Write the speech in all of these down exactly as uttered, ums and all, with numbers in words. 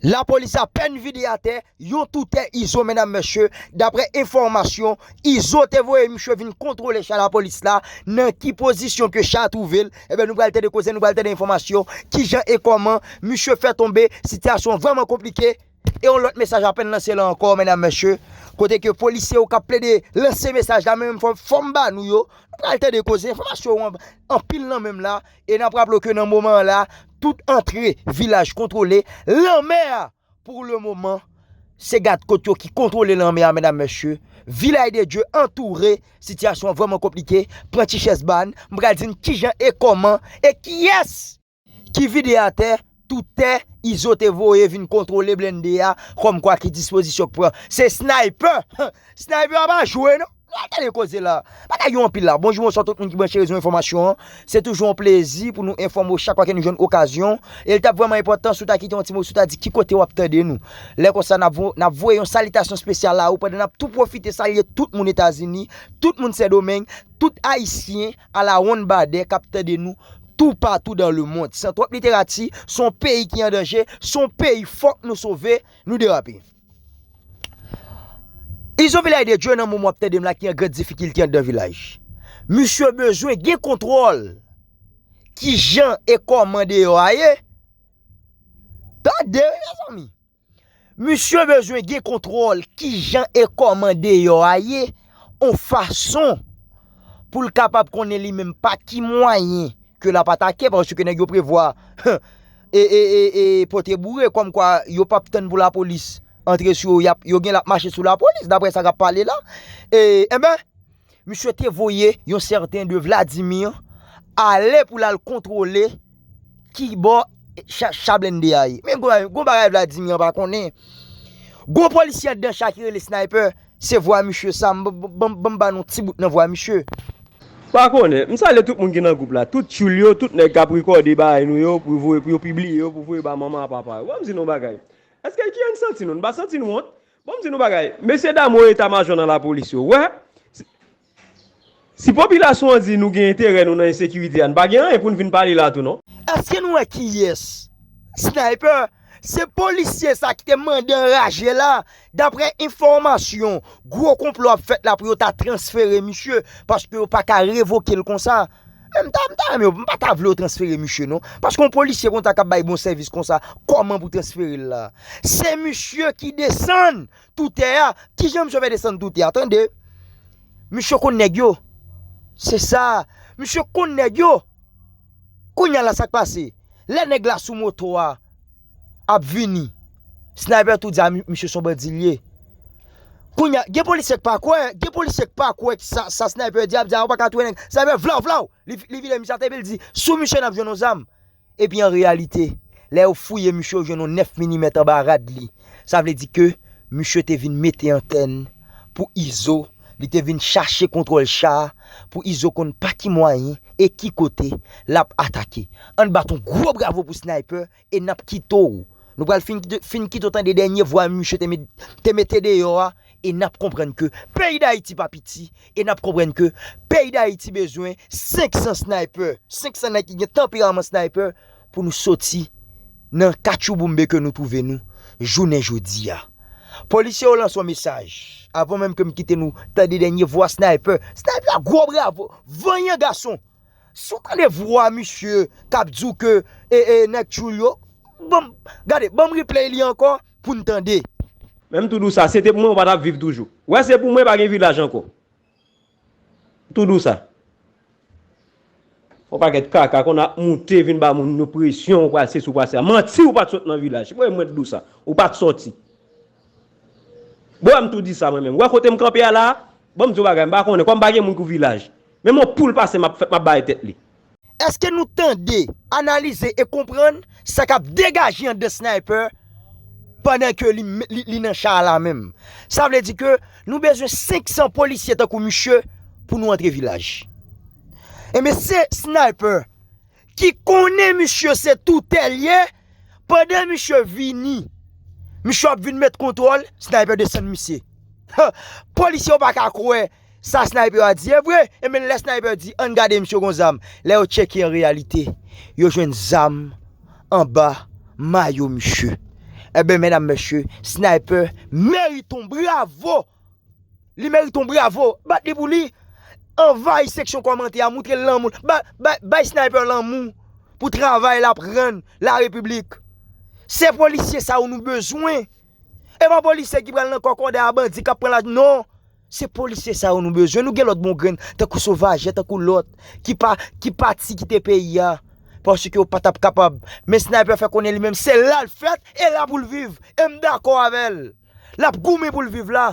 Lapolis apèn vide atè, yon toutè Izo, medam, mesye. Daprè enfòmasyon, Izo te voye misye vin kontwole cha lapolis la. Nan ki pozisyon ke cha twouve l, ebyen, nou pral tande koze, nou pral tande enfòmasyon, kijan e kòman misye fè tonbe, sitiyasyon vrèman konplike. E yon lòt mesaj apèn lanse la ankò, medam, mesye. Kote ke polisye yo k ap plede lanse mesaj la, men fò, fò m ba nou yo. Nou pral tande koze, enfòmasyon an, anpil nan menm la. E n ap raple ke nan moman an la, tout antre vilaj kontwole. Lanmè a, pou le moman, se gad kot yo ki kontwole lanmè a, medam, mesye. Vilaj de Dye antoure, sitiyasyon an vrèman konplike. Pran ti chèz ba n, m pral di n kijan e kòman e kiyès ki vide atè tout tè Izo te voye vin kontwole blende a, kòmkwa ki dispozisyon k pran. Se Sniper! Sniper a pa jwe non! Nou al tande koze la. Bagay yo anpil la. Bonjou, bonswa tout moun ki branche rezo enfòmasyon an. Se toujou yon plezi pou nou enfòme w chak fwa ke nou jwenn okazyon. E l t ap vrèman enpòtan si w ta kite yon ti mo, si w ta di ki kote w ap tande nou. Lè konsa, n ap vo-, n ap voye yon salitasyon espesyal la ou pandan n ap tou pwofite salye tout moun Etazini, tout moun Sendomeng, tout Ayisyen alawonnbadè k ap tande nou toupatou dans le monde. San twòp literati, se yon peyi ki an danje, se yon peyi fòk nou sove, nou derape. Izo Vilaj de Dye nan moman w ap tande m la ki an gran difikilte anndan vilaj. Misye bezwen gen kontwòl. Kijan e kòman deyò a ye? Tande wi, mezanmi. Misye bezwen gen kontwòl kijan e kòman deyò a ye, yon fason pou l kapab konnen li menm pa ki mwayen ke l ap atake, paske nèg yo prevwa e, e, e, e pote boure, kòmkwa yo p ap tann pou lapolis antre sou yo, y ap, yo gen l ap mache sou lapolis, daprè sa k ap pale la. E, enben, misye te voye yon sèten de Vladimir ale pou l al kontwole kibò cha, cha blende a ye. Men gon, gon bagay Vladimir pa konnen. Gon polisye anndan cha ki rele Sniper, se vwa misye sa, m, ban m ba nou ti bout nan vwa misye. Pa konnen, m salye tout moun ki nan gwoup la, tout tchoul yo, tout nèg k ap rekòde bagay nou yo, pou voye, pou yo pibliye yo, pou voye ba manman a papa yo. Ban m di nou yon bagay. Èske ki jan n santi nou? Nou pa santi nou wont? Bon, m di nou bagay. Mesye dam wo eta majò nan lapolis yo, wè, si, si popilasyon an di nou gen enterè nou nan ensekirite a, n pa gen anyen pou n vin pale la tou non. Èske nou wè kiyès? Sniper, se polisye sa ki te mande anraje la. Daprè enfòmasyon, gwo konplo ap fèt la pou yo ta transfere misye, paske yo pa ka revoke l konsa. Men m ta, m ta renmen yo, m pa ta vle yo transfere misye non. Paske yon polisye konsa k ap bay bon sèvis konsa, kòman pou transfere l la? Se misye ki desann tou tè a. Kijan misye fè desann tou tè a? Tande. Misye konn nèg yo. Se sa. Misye konn nèg yo. Kounye a la sa k pase? Lè nèg la sou moto a ap vini, Sniper tou di a mi-, misye se yon bandi l ye. Kounye a, gen polisye k pa kwè, gen polisye k pa kwè sa, sa Sniper di, ap di a ou pa ka touye nèg. Sniper vlaw, vlaw! Li, li vire misye atè epi l di, sou misye n ap jwenn yon zam. Epi an reyalite, lè yo fouye misye, yo jwenn yon nèf milimèt anba rad li. Sa vle di ke misye te vin mete antèn pou Izo, li te vin chache kontwòl cha a, pou Izo konn pa ki mwayen e ki kote l ap atake. Ann bat yon gwo bravo pou Sniper e n ap kite w. Nou pral fin kite, fin kite w tande dènye vwa misye te met, te mete deyò a, e n ap konprann ke peyi Dayiti pa piti, e n ap konprann ke peyi Dayiti bezwen senk san Sniper, senk san nèg ki gen tanperaman Sniper pou nou soti nan katchouboumbe ke nou twouve nou jounen jodi a. Polisye yo lanse yon mesaj, avan menm ke m kite nou tande dènye vwa Sniper. Sniper, gwo bravo, vanyan gason. Si w tande vwa misye k ap di w ke, e, e, nèg tchoul yo, ban m, gade, ban m replay li ankò pou n tande. Men m tou di w sa, se te pou mwen, ou pa t ap viv toujou. Wè, se pou mwen, pa gen vilaj ankò. M tou di w sa. Yon pakèt kaka konn ap moute vin ba moun yo presyon, ou pral sesi, ou pral sela. Manti, ou pa t sot nan vilaj. Mwen, mwen t di w sa. Ou pa t sòti. Bon, m tou di sa mwen menm. Wè kote m kanpe a la, bon, m di w bagay, m pa konnen, kòm m pa gen moun kou vilaj. Menm yon poul pase, m ap fè, m ap bay tèt li. Èske nou tande, analize e konprann sa k ap degaje anndan Sniper pandan ke li, li, li nan cha a la menm? Sa vle di ke nou bezwen senk san polisye tankou misye pou nou antre vilaj. Enben, se Sniper ki konnen misye se toutè l ye, pandan misye vini, misye ap vin met kontwòl, Sniper desann misye. Polisye yo pa ka kwè sa Sniper a di e vre, enben lè Sniper di, ann gade misye gon zam. Lè yo tcheke an reyalite, yo jwenn zam anba mayo misye. Enben, medam, mesye, Sniper merite yon bravo. Li merite yon bravo. Bat li pou li. Anvayi seksyon kòmantè a, moutre l lanmou. Bay, bay, bay Sniper lanmou pou travay l ap rann larepiblik. Se polisye sa yo nou bezwen. E pa polisye ki pral nan kòkòday a bandi k ap pran la. Non. Se polisye sa yo nou bezwen. Nou gen lòt bon grenn, tankou Sovajè, tankou lòt, ki pa, ki pati kite peyi a. Paske yo pa t ap kapab. Men Sniper fè konnen li menm, se la l fèt, e la pou l viv. E m dakò avè l. L ap goumen pou l viv la.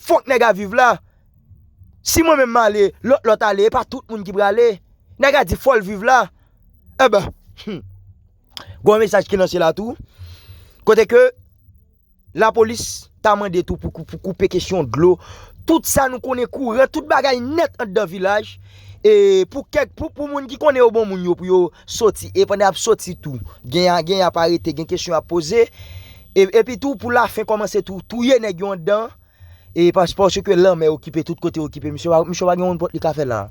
Fòk nèg a viv la. Si mwen menm m ale, lòt, lòt ale, e pa tout moun ki prale. Nèg a di fò l viv la. Enben, hmm. Gon mesaj ki lanse la tou. Kote ke lapolis ta mande tou pou, pou, pou koupe kesyon dlo. Tout sa nou konnen kouran, tout bagay nèt anndan vilaj. E pou kèk, pou, pou moun ki konnen yo bon moun yo, pou yo soti. E pandan y ap soti tou, gen y a, gen y ap arete, gen kesyon y ap poze. E, epi tou, pou lafen kòmanse tou, touye nèg yo anndan. E pas, paske lanmè okipe, tout kote okipe. Misye pa, misye pa gen yon pòt li ka fè la.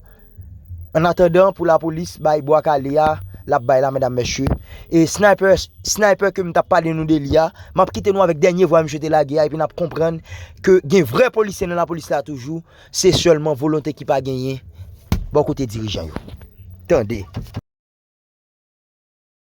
An atandan, pou lapolis bay bwa kale a, l ap bay la, medam, mesye. E Sniper, Sniper ke m t ap pale nou de li a, m ap kite nou avèk dènye vwa misye te lage a, epi n ap konprann ke gen vrè polisye nan lapolis la toujou, se sèlman volonte ki pa genyen bò kote dirijan yo. Tande.